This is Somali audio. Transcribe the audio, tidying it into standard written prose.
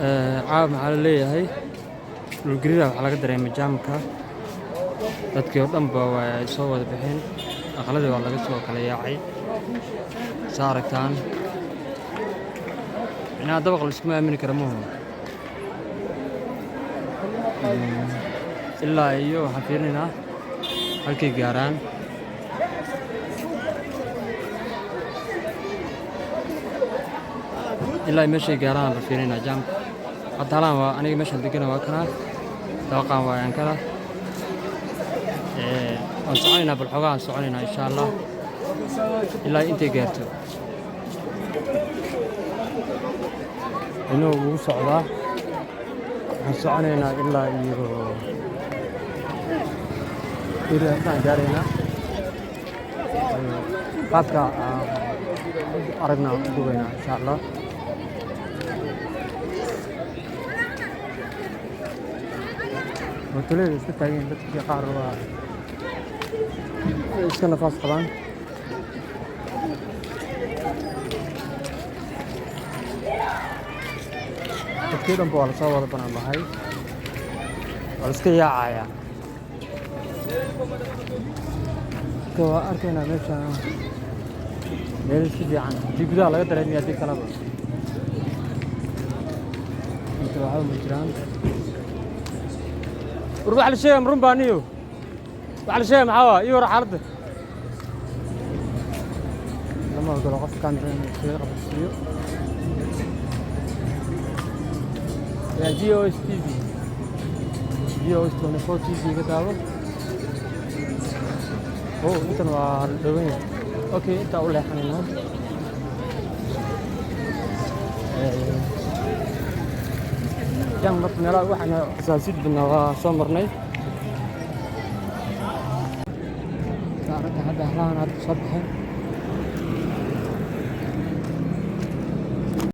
Caawa maxaa la leeyahay? Dhulgariira waxaa laga dareemay jaamka. Dadkii oo dhan ba waa soo wada baxeen, aqaladii waa laga soo kala yaacay. Saa aragtaan, micnaha dabaq la iskuma aamini kara maho. Ilaa iyo waxaan fiirinaynaa halkay gaaraan, ilaa meeshay gaaraan la fiirinaynaa jaamka. Hadda halaan waa aniga meeshaan degana, waa kanaa dabaqaan, waa aan kana. Waan soconaynaa, bal xoogaa aan soconaynaa, insha Allah, ilaa intay gaarto inuu ugu socdaa. Waxaan soconaynaa ilaa iyo intaan gaaraynaa. Qaabka aan aragnaa u dubaynaa, insha Allah. Mootoleyda iska taagan, dadkii qaar waa iska nafaas qabaan. Dadkii dhanba waa lasoo wada banaan baxay, waa la iska yaacayaa. Marka waa arkaynaa meesha meel si fiican haddii gudaha laga dareemiyo, haddii kaleba inta waxba ma jiraan. War waxa la sheegaya ma run baa niyo? Waxa la sheegaya maxaa waa ii war? Xaaladda lama ogolo qof kaamira inuu iskaga qabadsiiyo. Yaa GOS TV, GOS 24 TV ka daawo. Oh, intan waa la dhowan yahay. Okay, intaa u leexanaynaa. Jam marka meelaha waxaan xasaasiyad badnaa waa soo marnay. Aragta hadda halahan hadda soo baxeen.